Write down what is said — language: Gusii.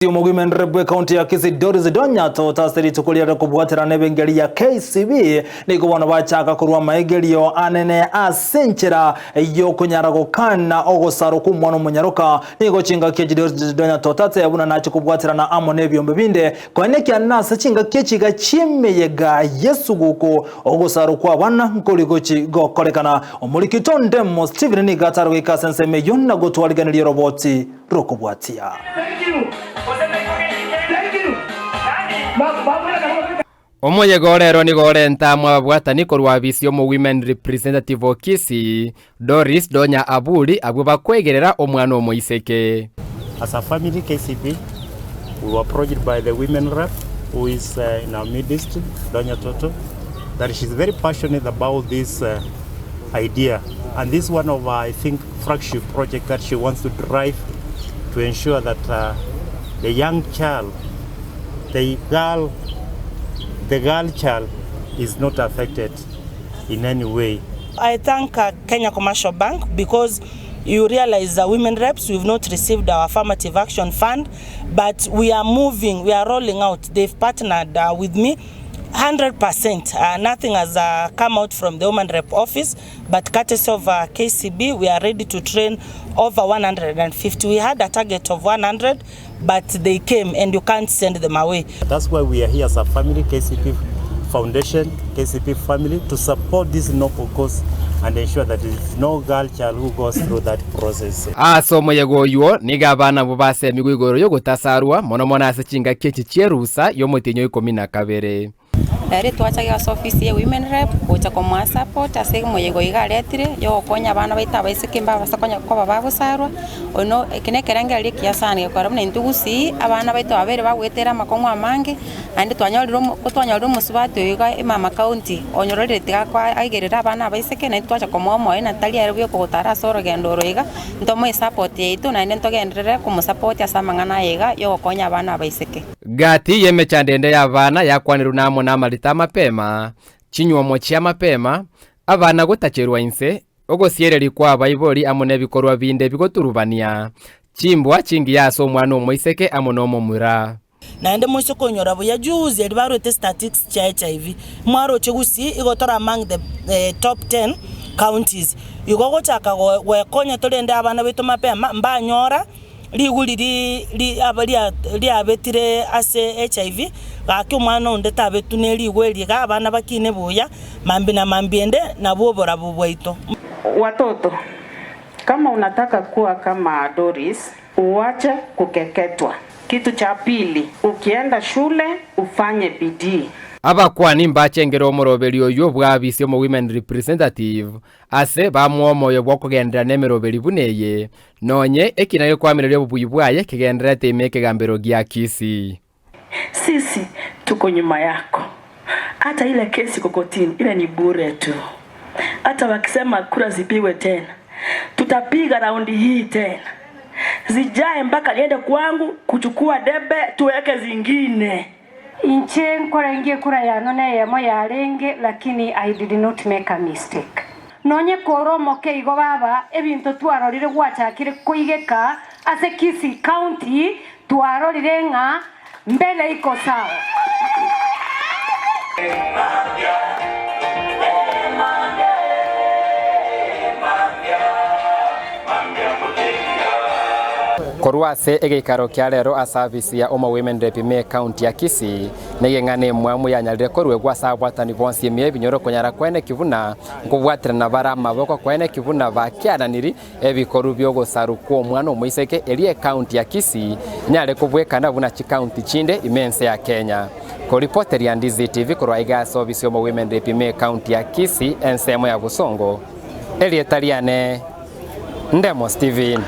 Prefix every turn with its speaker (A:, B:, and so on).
A: Omogwimendere bw'ekaunti ya Kisii Doris Donya Tota ase rituko riare kobwaterana ebengeri ya KCB nigo bono bachaka korwa amaegerio anene ase enchera y'okonyara gokana ogosarwa kw'omwana omonyaroka. Nigo chingaki echi Doris Donya Tota ateba buna nache kobwaterana amo nebiombe binde koenekia nase chingaki echi iga chi'emeyega y'esuguku ogosarwa kw'abana nkori gochi gokorekana. Omoriki Tondemo Stephen nigo atare goika ase ensemo eyio na gotwarigeneria oroboti rokobwatia.
B: Omoyega orero nigo orenta amo ababwatani korwa abisi y'omo Women Representative o Kisii, Doris Donya Aburi abwo bakoegerera omwana omoiseke.
C: As a family KCB we were approached by the women rep who is in our midst Donya Toto that she's very passionate about this idea and this one of I think flagship project that she wants to drive to ensure that uh, the young child, the girl, the girl child is not affected in any way.
D: I thank uh, Kenya Commercial Bank because you realize the women reps, we've not received our affirmative action fund, but we are moving, we are rolling out. They've partnered uh, with me 100%. Uh, nothing has uh, come out from the women rep office, but courtesy of uh, KCB, we are ready to train over 150. We had a target of 100, but they came and you can't send them away.
C: That's why we are here as a family, KCP Foundation, KCP family, to support this noble cause and ensure that there is no girl child who goes through that process.
B: Ase omoyega oyio nigo abana abwo basemigwe igoro y'ogotasarwa, mono mono ase chingaki echi chi'erusa y'omotienyi o ikomi na kabere.
E: Ere twachake ase ofisi ye Women Rep gocha komoa support ase omoyega oyo iga aretire yogokonya abana baito abaiseke mbabasa konya koba bagosarwa, oyio no eke na ekerengererio ekiya sana gekogera buna intwe gusii abana baito babeire bagoetera amakong'u amange, naende twanyorire omo kotwanyorire omosubati oyo iga emama county onyororire tiga akoa aigerere abana abaiseke naintwe twacha komoa omoyo na tari ere bweka ogotara ase orogendo oro iga, ntomoe esupport yaito naende ntogenderere komosapoti ase amang'ana aya iga yogokonya abana abaiseke.
B: Gati y'emechando ende y'abana yakwanirwe namo namarita amapema, chinywomo chi'amapema, abana gotacherwa inse, ogosiereria kw'abaibori amo nebikorwa binde bigoturubania, chimbwa chingiya ase omwana omoiseke amo nomomura.
D: Naende moise konyora buya juzi eria barwete statistics chia HIV mwaroche gusii igo tore among the top ten counties igo gochaka gwekonya torende abana baito mapema mbanyora Rigu riria riabetire ase HIV, gaki omwana onde tabetwe ne rigu eri iga abana bakine buya, mambia na mambia ende nabwo oborabu bwaito.
F: Watoto, kama unataka kuwa kama Doris, uwache kukeketwa. Kitu cha pili, ukienda shule ufanye bidii.
B: Abakuani mbachengere omoroberi oyio bw'abisi omo Women Representative, ase bamoa omoyo bw'okogenderera nemeroberi buna eye, Nonye ekina gekwamireria obobui bwaye kegendererete ime ekegambero gia Kisii.
G: Sisi tuko nyuma yako hata ile kesi iko kotini ile ni bure tu hata wakisema kura zipigwe tena tutapiga raundi hii tena zijae mpaka niende kwangu kuchukua debe tuweke zingine.
H: Inche nkorengia ekura yane neyemo yarenge lakini I did not make a mistake. Nonye kore omoke igo baba, ebinto twarorire gwachakire koigeka ase Kisii County twarorire ng'a mbele iko sawa.
B: Korwa ase egeikaro kia rero ase afisi ya Omo Women Rep ime ekaunti ya Kisii, negeng'ana emwamu yanyarire koruegwa ase abwatani bonsi ime y'ebinyoro konyara koeneki buna nkobwaterana bare amaboko koeneki buna bakiananiri ebikoru bi'ogosaru kw'omwana omoiseke erio ekaunti ya Kisii enyare kobwekana buna chikaunti chinde ime ense ya Kenya. Koripoteria Ndizi TV korwa iga ase ofisi y'Omo Women Rep ime ekaunti ya Kisii ensemo ya Bosongo, erieta riane Ndemo Steven.